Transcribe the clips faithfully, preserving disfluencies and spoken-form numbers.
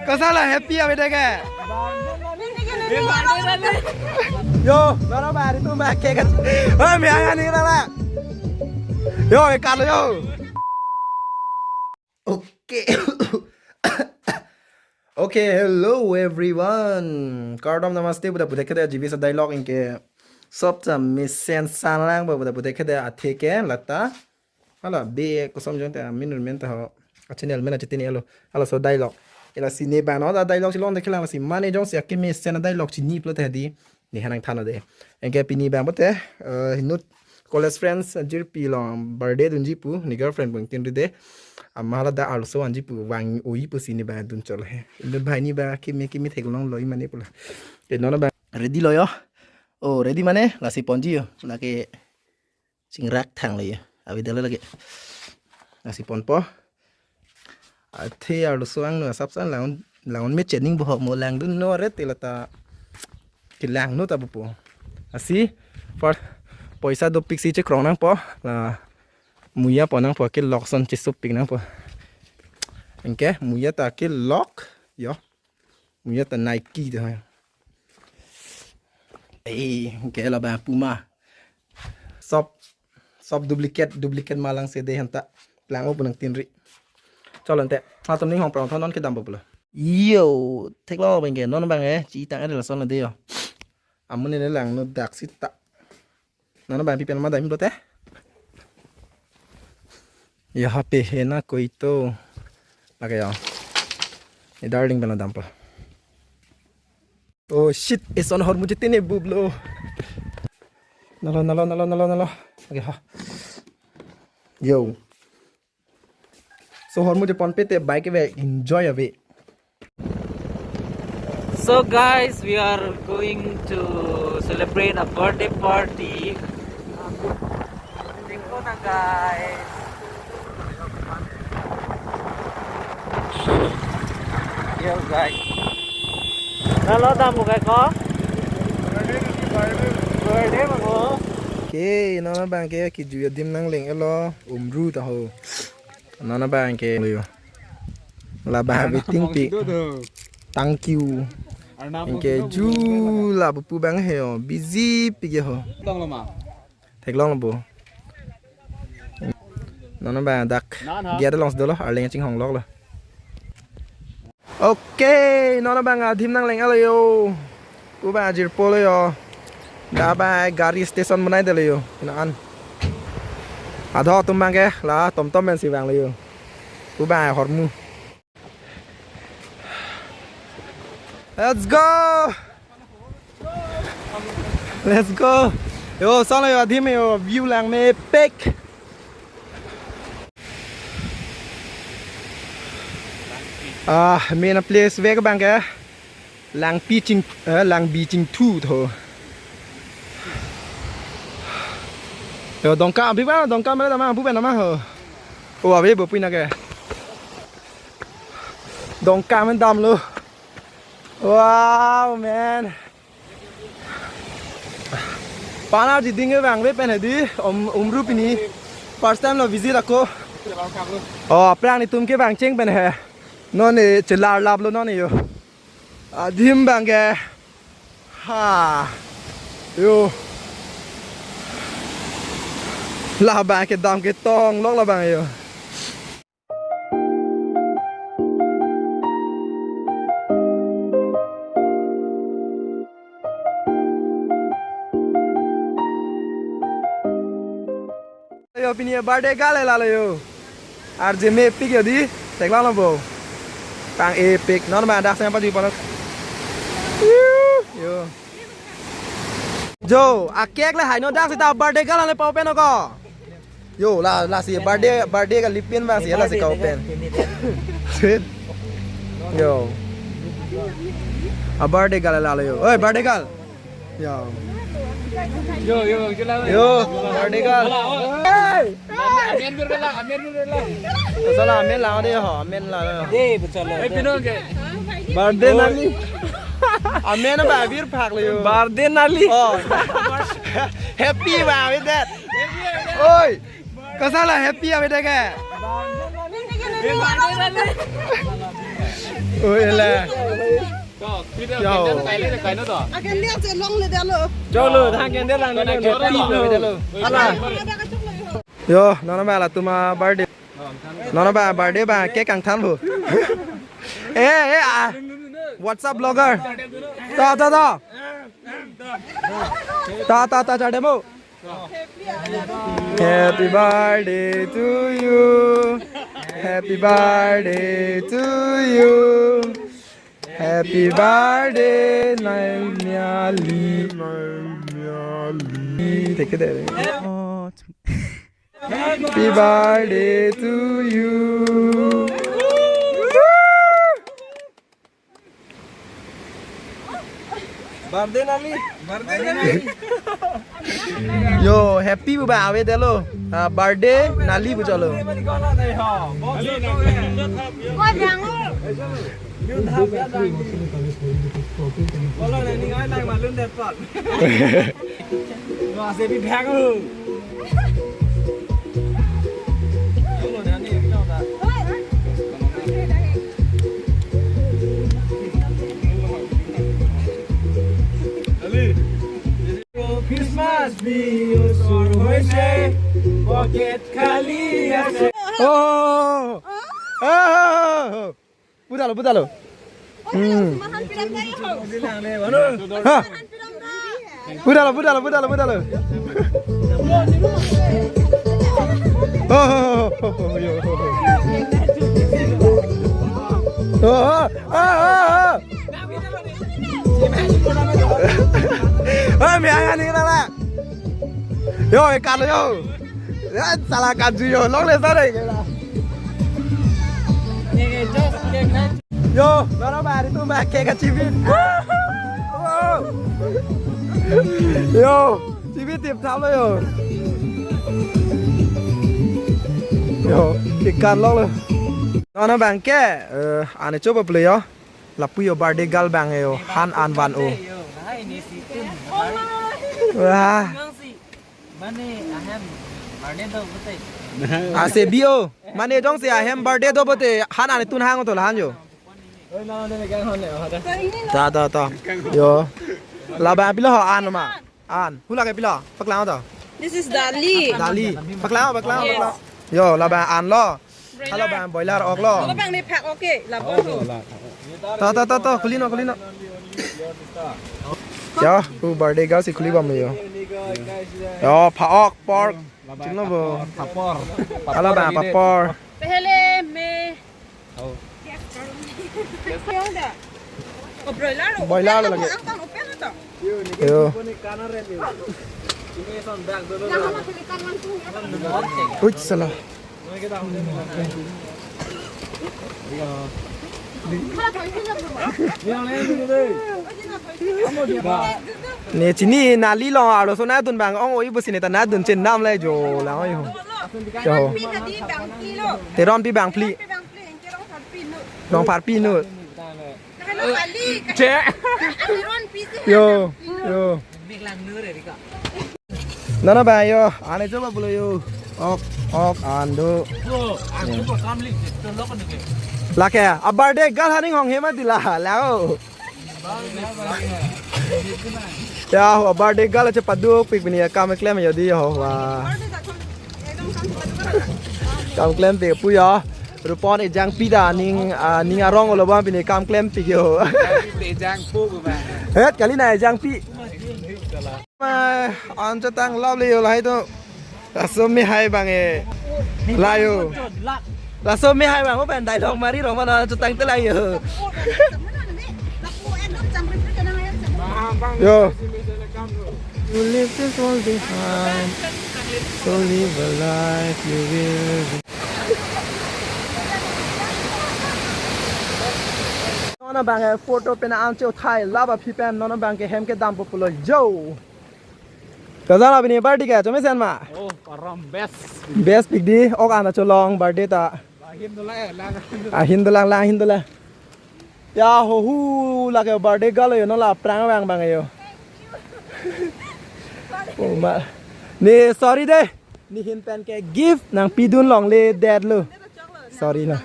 Kosonlo, happy avedet ke? Yo, nonabang, itum abang ke kan. Oh, mi ayan ni nala. Yo, e kalo yo. Okay. Okay, hello everyone. Kardom, namaste, pu ta puthekthe, G V sa dialogue anke. Sop ta mesen sanlang pu ta puthekthe athe ke lata. Hala be kosom jong ta minun men ta ho. A channel men a chitini alo. Hala so dialogue. Ila si ne bang non ta dialogue si longdetji lang, si mane jongsi akeme sen a dialogue chini pulote di. Ne ha nangthan non de. Anke pini bang pote, eh, inut college friends jirpi along birthday dunji pu, ne girlfriend pu nangtinri de. Amat hala da arloso vanji pu vang oi pusi ne bang dun cholo he. Inut banghini bang kimi kimi theklonglo imane pulo. Ke nonabang ready lo yo. Oh, ready mane lasi ponji yo. Lake chingrak thang le ya. Avi dala lagi. Lasi ponpo. Athe arloso angno asapsan lang, lang me chening bohok mo langdunnon re te lata. Kelangnon ta pupo. Lasi, for poisa dopik si chekrong nangpo. La muya pon nangpo, ke lock son chesopik nangpo. Anke muya ta ke lock yo. Muya ta Nike ta. Eh, anke labang Puma. Sop, sop duplicate, duplicate malang sede hanta. Lang-o pu nangtinri. Cholo ante. Atum ning hong prong thon non kedampo pulo. Yo, theklong abang ke nonabang eh, chetang ada lason de yo. Amun ne langnon dak sita. Nonabang pi pen ma dam pulote. Yahan pe hai na koi to. Lake yo. Ye darling pen dampo. Oh shit, eson ahormu chetene bublo. Nalo, nalo, nalo, nalo, nalo. Lake ha. Yo. So ahormu cheponpe te bike ave, enjoy ave. So guys, we are going to celebrate a birthday party. Dekho na guys. Yo guys. Nalo dampo ke ko? Birthday ma ko? Okay, nonabang ke kejui adim nangleng-etlo, Umru ta ho. Nonabang ke lo yo. Labang ave tingpi. Thank you. Anke ju la pupu bang he yo. Busy pik ho. Theklonglo bo. Nonabang dak. Gate along si dolo, arleng chinghongloklo. Okay, nonabang adim nangleng-etlo yo. Pu bang ajirpo lo yo. Dak bang gari station banai detlo yo. Ina an. Adho atum bang ke la tomtom pensi vanglo yo. Pu bang ahormu. Let's go. Let's go. Yo, solo yo, adim yo, view langmepik. Ah, main place vek bang ke. Langpi ching, eh, Langbi Chingthu tho. Yo, Dongka, abi bang, Dongka mele dam ma, bu ben dam ma ho. Oh, abi bo pui na ke. Dongka men damlo. Wow, man. Pana ji ding vangve pen hedi, um, Umru pini. First time lo visit ako. Oh, aphrang netum ke vangcheng pen he. Non ne chelar laplo non ne yo. Adim bang ke. Ha. Yo. Labang ke dam ketonglok labang yo. Yo, pini abirthday gal lalo yo. Arje mepik yo di, theklonglo bo. Pang-epik, non ma dak sem pa di pon. Yo. Jo, a cake le hai non dak sita birthday gal le pa-open ko. Yo, la, lasi birthday, birthday gal lipin bang si lasi ka-open. Yo. Abirthday gal lalo yo. Oi, birthday gal. Yo. Yo, yo, yo, yo. Yo, birthday gal. Hey! Amen bir bela, amen bir bela. Sala amen la de ho, amen la. De, betul. Eh, pino ke? Birthday nali. Amen ba bir phak le yo. Birthday nali. Oh. Happy ba with that. Oi. Kosonlo, happy avedet ke? Eh, birthday nali. Oi, ela. Yo. Akan dia chelong le dia lo. Cholo, thang kan dia lang. Happy birthday lo. Ala. Yo, non abang latum abirthday. Non abang birthday abang cake kangthan lo. Eh, eh, ah. WhatsApp blogger. Ta, ta, ta. Ta, ta, ta, chade mo. Happy birthday to you. Happy birthday to you. Happy birthday, Naimyali. Take it there. Happy birthday to you. Birthday Nali. Birthday Nali. Yo, happy bu ba ave delo. Ah, birthday Nali bu cholo. Christmas বিহুৰ চৰ হৈছে, পকেট খালী আছে। Oh! Oh! Pudalo, pudalo. Hmm. Ha. Pudalo, pudalo, pudalo, pudalo. Oh, oh, oh, oh, oh, yo, oh, oh. Oh, oh, oh, oh, oh. Oh, mi aya ni na la. Yo, e kalo yo. Ya, sala kaju yo, long le sare. Yo, baro bari tu ba ke ka chibit. Yo, chibit tip thalo yo. Yo, ikan long lo. Non abang ke, eh, ane choba pule yo. Lapu yo birthday girl abang yo, han an van o. Wah. Mane ahem birthday do pute. Ase bi o. Mane jongsi ahem birthday do pute, han ane tun hang to la han yo. Ta, ta, ta. Yo. Labang pilo ho an ma. An. Hula ke pilo. Paklang to. This is Dali. Dali. Paklang, paklang, paklang. Yo, labang an lo. Hala bang boiler ok lo. Labang ni phak ok, labang. Ta, ta, ta, ta, khuli non, khuli non. Ya, hu birthday girl si khuli bom yo. Yo, phak ok, pork. Chinglo bo. Papor. Hala bang papor. Pehle me. Boiler lo lagi. Yo. Uch, salah. Ne chini Nali long arloso nadun bang ong oi busi ne ta nadun chen nam lai jo la oi ho. Jo. Teron pi bang phli. Long pharpi nu. Che. Yo, yo. Nana ba yo, ane choba pulo yo. Ok, ok, an do. Lake, a birthday girl haning hong hema dila, lao. Ya, a birthday girl che paduk pik bini ya kam klem yo di ho wa. Kam klem pik pu ya. Rupon ejang pi da ning, ah, ning arong lo bang bini kam klem pik yo. Ejang pu ko ba. Het kali na ejang pi. Ma, an chetang love le yo lahai to. Laso me hai bang e. La yo. Laso me hai bang, mo pen dialogue mari rong mana chetang te la yo. Yo. You leave this world behind. So live a life you will. Non abang ke photo pen an che uthai laba phi pen non abang ke hem kedam po pulo yo. Kazan abini party ke chome sen ma. Oh, param best. Best pik di ok ana cholong birthday ta. Ahin dola, lang. Ahin dola, lang ahin dola. Ya ho hu lake birthday girl yo non la prang bang bang yo. Oh ma. Ne sorry de. Ne hin pen ke gift nangpidun longle det lo. Sorry na.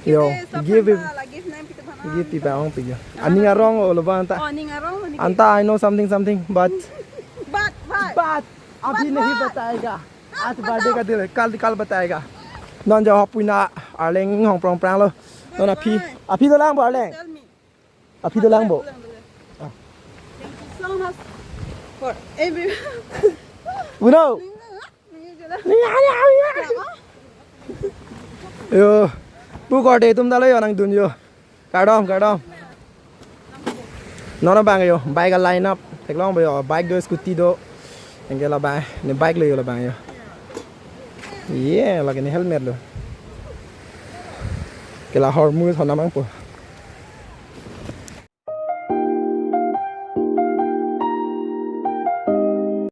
Yo, give it. Give pi ba ong pi yo. Aning arong lo ba anta. Oh, aning arong lo ni. Anta, I know something something, but but but but abhi nahi batayega. Aaj birthday ka din hai, kal kal batayega. Non jo hopuna arleng hong prong prang lo. Non aphi aphi dolang bo arleng. Tell me. Aphi dolang bo. Thank you so much for every. Uno. Yo, pu korte atum ta lo yo nangdun yo. Kardom, kardom. Non abang yo, bike a line up. Theklong bo yo, bike do, scooty do. Anke labang, ne bike lo yo labang yo. Ye, lake ne helmet lo. Ke la hormu thon nangpo.